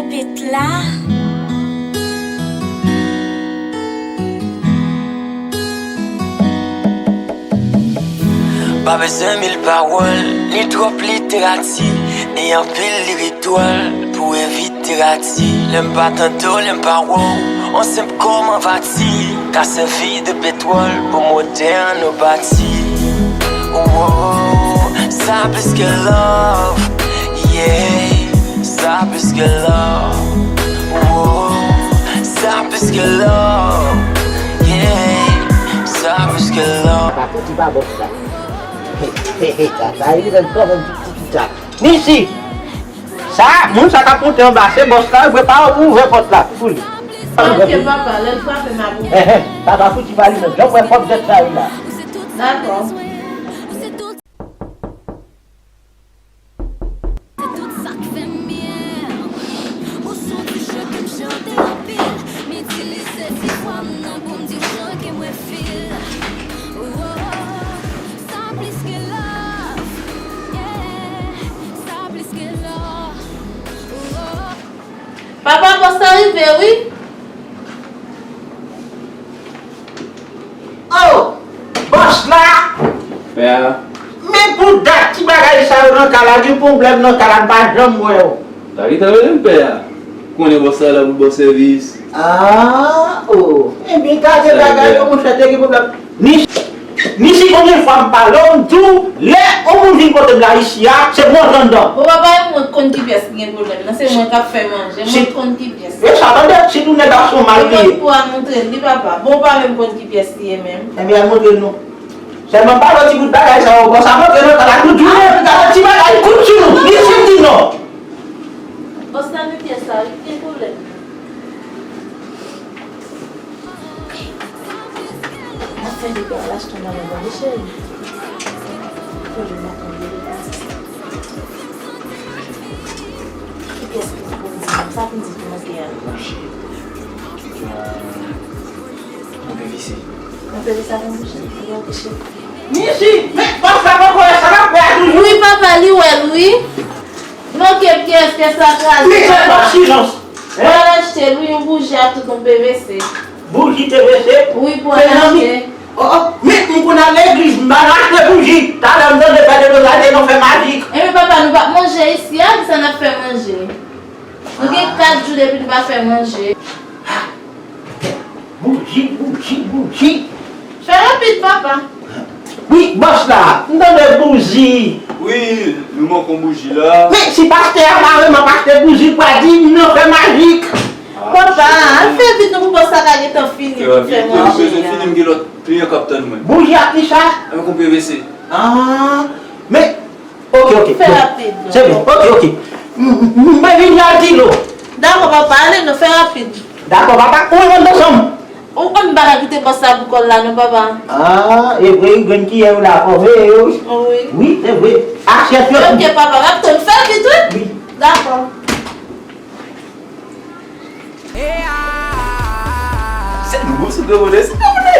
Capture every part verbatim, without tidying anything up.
Pit la. Pa bezwen mil pawòl, ni twòp literati, ni anpil lirik dwòl pou evite rati. Lè m pa tande w, lè m pa wè w, on senp kòm anvati ka sèvi de petwòl pou motè nou bati. Oh, oh, oh, sa plis ke love, yeah. Sa plis ke love. Woah, sa plis ke love. Yeah, sa plis ke love. Sa pa fouti pa bòs la. He, he, he, sa, sa, li menm kòman ti, ti, ti, sa. Nisi! Sa, moun sa k ap monte anba, se bòs la, prepare w pou ouvè pòt la pou li. Ok, papa, lè l frape, m ap ouvè. He, he, sa pa fouti pa li menm. Jan w wè pòt dèt sa, wi la. Dakò. Se tout sa k fè m byen. Ou se yon ti chante m chante anpil. M itilize ti vwa m nan pou m di w jan ke mwen feel. Oh, sa plis ke love. Yeah, sa plis ke love. Oh. Papa, bòs la rive, wi. Oh! Bòs la! Pè a. Men pou dat ti bagay sa yo nan kay la, gen pwoblèm nan kay la, m pa janm wè w. Sa gentan rele m pè a. Konnen bòs la la pou ba w sèvis. Ah, oh. Ebyen, gade bagay yo, monchè, te gen pwoblèm. Ni, ni si konbyen fwa m pale w, m di w, lè yon moun vin kote m la isi a, se mwen k anndan. Bon, papa, e mwen k konn ki pyès ki gen pwoblèm nan, se mwen k ap fè manje, mwen k konn ki pyès. E sa, tande, si tou nèg ap son mal peye. Mwen pou al montre l, li papa. Bon, ou pa menm konn ki pyès li ye menm. Ebyen, al montre l non. Sèlman pa lòt ti bout bagay sa yo, bon, sa montre l nan kay la tout jounen, gade ti bagay kout sou nou, li fin di non. Bòs la met pyès sa, li gen pwoblèm. N ap fè depi al achte yon bagay pou li, cheri. Pwoblèm ap konn vini la. Ki pyès ki pou di sa pou di pou mwen te al. Mwen te di sa pou mwen, cheri. Mèsi, men papa poko wè sa n ap fè a toujou. Wi, papa, li wè l, wi. Non, ke pyès, pyès la kraze. Li fè twòp silans. Mwen al achte l, wi, yon bouji ak tout yon P V C. Bouji P V C? Wi, pou al achte. Oh, oh, men m konn al legliz, m pa nan achte bouji. Talè m tande fè de dozay, non fè majik. Ebyen, papa, nou p ap manje isi a, kisa n ap fè manje? Nou gen kat jou depi nou pa fè manje. Bouji, bouji, bouji. Fè rapid, papa. Wi, bòs la, m tande bouji. Wi, nou manke yon bouji la. Men si pastè a pa renmen achte bouji, pou a di m nan fè majik. Papa, al fè vit non pou bòs la ka gentan fini pou fè manje a. Fè rapid, mwen bezwen fini, m gen lòt kliyan k ap tann mwen. Bouji ak kisa? Avèk yon P V C. Ah, men Ok, ok. Fè rapid non. Se bon, ok, ok. M, m, m, mwen vin la di nou. Dakò, papa, ale non, fè rapid. Dakò, papa, ou renmen ansanm. Ou konn m pa ka kite bòs la pou kò l la non, papa. Ah, e vre, wi, grenn kiyè yo la fòme yo, wi. Wi. Wi, se vre. Asyèt yo. Ok, papa, m ap tann, fè vit, wi. Wi. Dakò. Se nou, se gwo bonè, se gwo bonè,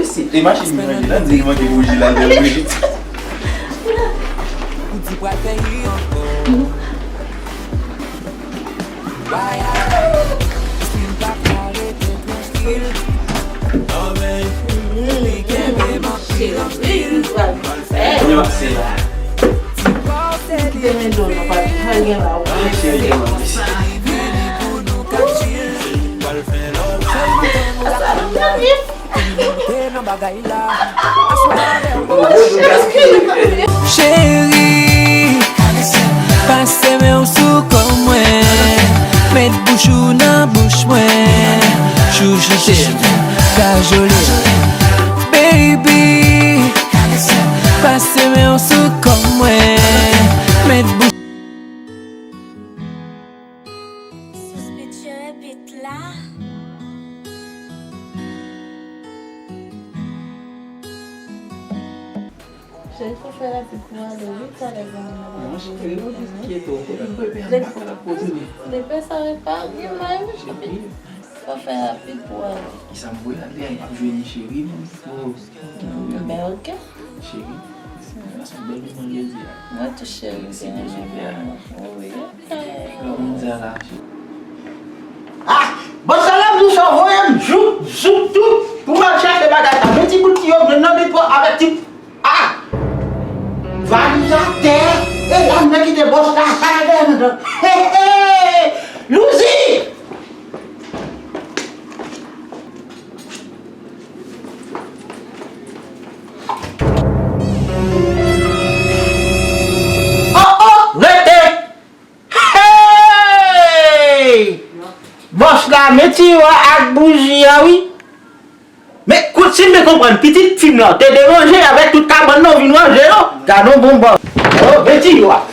se, e machin li manje la, di li manke bouji la, de bouji. Ou di pral fè li ankò. Vwayaj, si m pa ka rete trankil. Anmwey, li kenbe m anpil, anpil. Kounye a se la. Kite men do nou, pa t fè gen la ou. Ah, cheri, tèlman mèsi. Cheri, pase men w sou kò mwen, met bouch ou nan bouch mwen, chouchoute m, kajole m, baby. Pase men w sou kò mwen, met bouch. Suspicious beat la. Cheri, fò fè rapid pou ale, wi, talè zanmi nan pral vini. Non, cheri, ou di kyeto, kote m pepe an, m pa ka la poze men. Lepè sa yo pa gen la, wi, cheri. Fò fè rapid pou ale. Kisa m voye al deyò, m p ap jwenn li, cheri, non. Oh. Ben, ok. Cheri, se yon bèl moman jodi a. Mwen tou, cheri. Mèsi pou sou fè a. Wi, ok. Lè moun sa la, cheri. Yo voye m jouk, jouk tou, pou m al chache bagay sa. Men ti bout tiyo m jwenn nan men pran avèk ti. Ah! Valiz atè. E la m nan kite bòs la, sa la dèyè nan. He, he! Louzi! Oh, oh, rete! Hey! Bòs la, men tiyo a ak bouji a, wi. Men, kout, si m te konprann, pitit fi m lan te deranje avèk tout kabann nan, w vin ranje yo. Gad on bon bòs. Oh, men tiyo a.